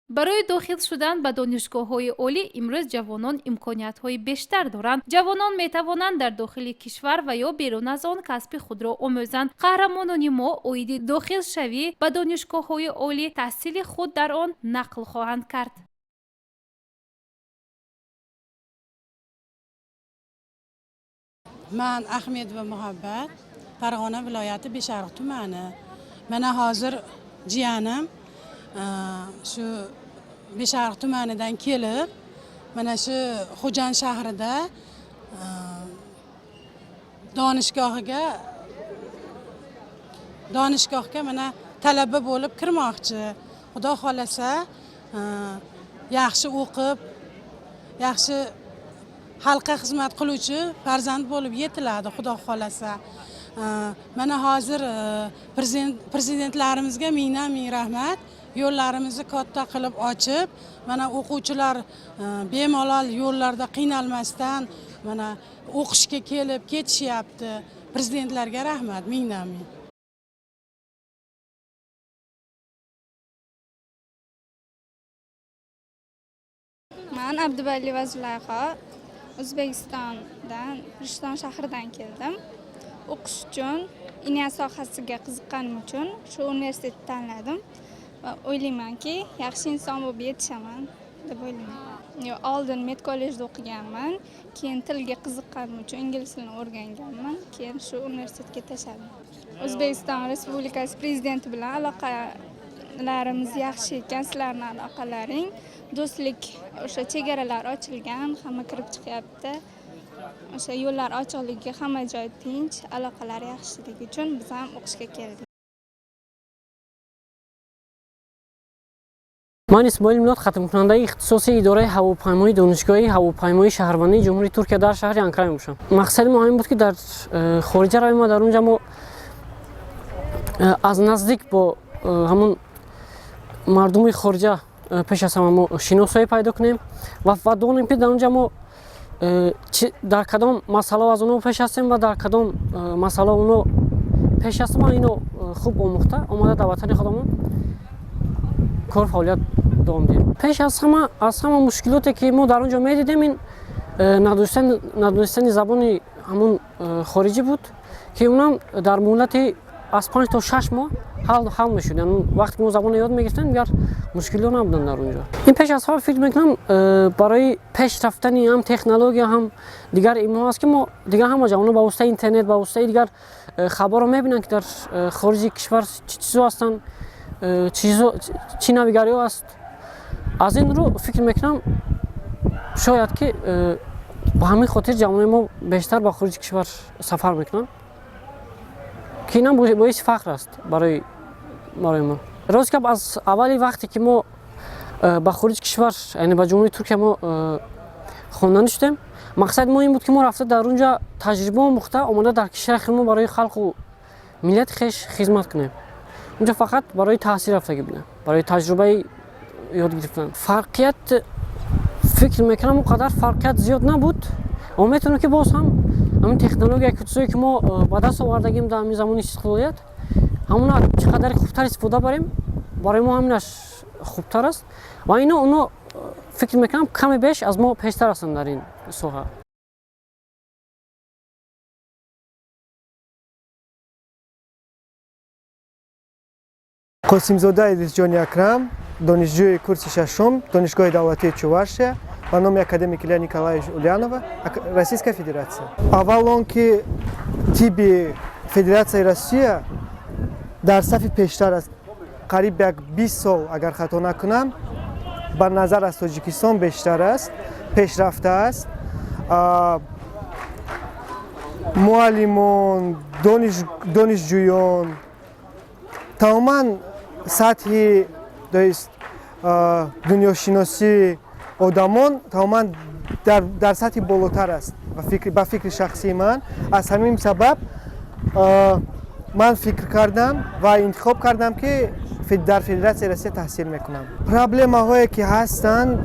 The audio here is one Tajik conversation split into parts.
Барои дохил шудан ба донишгоҳҳои олӣ имрӯз ҷавонон имкониятҳои бештар доранд. Ҷавонон метавонанд дар дохили кишвар ва ё берун аз он касби худро омӯзанд. Қаҳрамонони мо оиди дохилшавӣ ба донишгоҳҳои олӣ, таҳсили худ дар он нақл хоҳанд кард. Ман Ахмедова Muhabbat, Farg'ona viloyati, Beshariq tumani. Mana hozir jiyanim shu Beshariq tumanidan kelib, mana shu Xo'jand shahrida donishgohga mana talaba bo'lib kirmoqchi. Xudo xohlasa, yaxshi o'qib, yaxshi xalqqa xizmat qiluvchi farzand bo'lib yetiladi, Xudo xohlasa. Mana hozir prezidentlarimizga mingdan ming rahmat. Yo'llarimizni katta qilib ochib, mana o'quvchilar bemalol yo'llarda qiynalmasdan mana o'qishga kelib ketishyapti. Prezidentlarga rahmat mingdan ming. Man Abduvaliyeva Zulayho, O'zbekistondan, Rishton shahridan keldim. O'qish uchun, INIA sohasiga qiziqqanim uchun shu universitetni tanladim va o'ylaymanki, yaxshi inson bo'lib yetishaman deb o'ylayman. Yo, oldin med kollejda o'qiganman, keyin tilga qiziqqanim uchun ingliz tilini o'rganganman, keyin shu universitetga tashladim. O'zbekiston Respublikasi prezidenti bilan aloqalarimiz yaxshi ekan, sizlarning aloqalaring, do'stlik, o'sha chegaralar ochilgan, hamma kirib chiqyapti. O'sha yo'llar ochiqligi, hamma joy tinch, aloqalar yaxshiligi uchun biz ham o'qishga keldik. Ман Исмоил Милод, хатмкунандаи ихтисоси идораи ҳавопаймои Донишгоҳи ҳавопаймоии шаҳрвандии Ҷумҳурии Туркия дар шаҳри Анкара мебошам. Мақсади мо ҳамин буд, ки дар хориҷа равем ва дар унҷа мо аз наздик бо ҳамун мардуми хориҷа пеш аз ҳама мо шиносоӣ пайдо кунем ва донем, ки дар унҷа мо дар кадом масъала аз онҳо пеш ҳастем ва дар кадом масъала онҳо пеш ҳастем ва ино хуб омӯхта омада дар ватани худамон кор фаъолият давом диҳем. Пеш аз ҳама мушкилоте, ки мо дар он ҷо медидем, ин надонистани забони ҳамун хориҷӣ буд, ки унам дар муҳлати аз 5 то 6 моҳ ҳал мешуд. Яъне вақте ки мо забонро ёд мегирифтем, дигар мушкилиҳо набуданд дар он ҷо. Ин пеш аз ҳама, фикр мекунам, барои пеш рафтани ҳам технология, ҳам дигар илмҳо аст, ки мо дигар ҳама ҷавонон ба воситаи интернет, ба воситаи дигар хабарро мебинанд, ки дар хориҷи кишвар чӣ чизо ҳастанд, чӣ навигариҳо аст. Аз ин рӯ фикр мекунам, шояд ки ба ҳамин хотир ҷавонони мо бештар ба хориҷи кишвар сафар мекунанд, ки инам боиси фахр аст барои мо. Рост гап, аз аввали вақте ки мо ба хориҷи кишвар, яъне ба Ҷумҳурии Туркия мо хонданӣ шудем, мақсади мо ин буд, ки мо рафта дар он ҷо таҷриба омӯхта омода дар кишвари худмо барои халқу миллати хеш хизмат кунем. Унҷо фақат барои таҳсил рафтагӣ будем, барои таҷрибаи ёд гирифтан. Фарқият, фикр мекунам, он қадар фарқият зиёд набуд. Мо метавонем, ки боз ҳам ҳамин технология, чизое ки мо ба даст овардагим дар ҳамин замони истиқлолият, ҳамона чӣ қадаре хубтар истифода барем, барои мо ҳаминаш хубтар аст. Ва ино оно, фикр мекунам, каме беш аз мо пештар ҳастанд дар ин соҳа. Қосимзода Идрисҷони Акрам, донишҷӯи курси шашум Донишгоҳи давлатии Чувашия ба номи академик Илья Николаевич Ульянова, Российская Федерация. Аввал он ки тибби Федератсияи Россия дар сафи пештар аст, қариб як 20 сол, агар хато накунам, ба назар аз Тоҷикистон бештар аст, пешрафта аст. Муаллимон, донишҷӯён, тамоман сатҳи, то есть дунёшиносии одамон тамоман дар сатҳи болотар аст, ба фикри шахсии ман. Аз ҳамин сабаб ман фикр кардам ва интихоб кардам, ки дар Федератсияи Россия таҳсил мекунам. Проблемаҳое ки ҳастанд,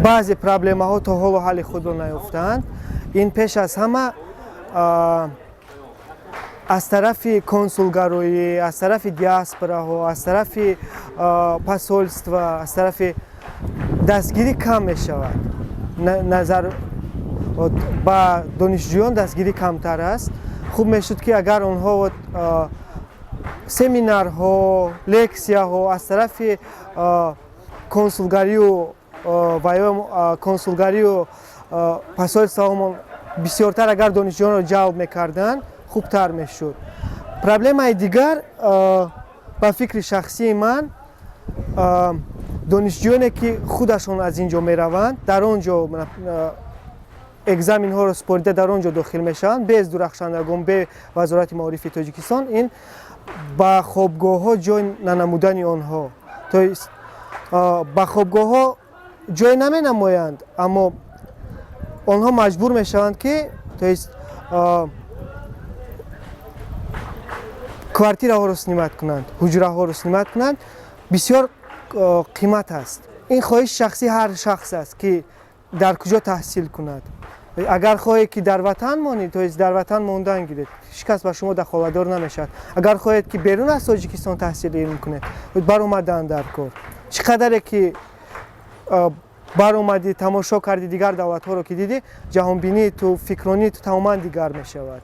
баъзе проблемаҳо то ҳоло ҳалли худро наёфтаанд. Ин пеш аз ҳама Аз тарафи консулгароӣ, аз тарафи диаспораҳо, аз тарафи посольства, аз тарафи дастгирӣ кам мешавад. Назар ба донишҷӯён дастгирӣ камтар аст. Хуб мешуд, ки агар онҳо семинарҳо, лексияҳо аз тарафи консулгарию ва ё консулгарию посольствоҳомон бисёртар агар донишҷӯёнро ҷалб мекарданд, хубтар мешуд. Проблемаи дигар, ба фикри шахсии ман, донишҷӯёне, ки худашон аз ин ҷо мераванд, дар он ҷо экзаменҳоро супорида, дар он ҷо дохил мешаванд, без дурахшандагон, бе Вазорати маорифи Тоҷикистон, ин ба хобгоҳҳо ҷой нанамудани онҳо, то есть ба хобгоҳҳо ҷой наменамоянд, аммо онҳо маҷбур мешаванд, ки, то есть, квартираҳоро снимать кунанд, ҳуҷраҳоро снимать кунанд. Бисёр қимат аст. Ин хоҳиши шахсии ҳар шахс аст, ки дар куҷо таҳсил кунад. Агар хоҳед, ки дар ватан монед, то есть дар ватан мондан гиред, ҳеҷ кас ба шумо дахолатдор намешавад. Агар хоҳед, ки берун аз Тоҷикистон таҳсили илм кунед, баромадан дар кор. Чӣ қадаре ки баромадӣ, тамошо кардӣ, дигар давлатҳоро ки дидӣ, ҷаҳонбинии ту, фикронии ту тамоман дигар мешавад.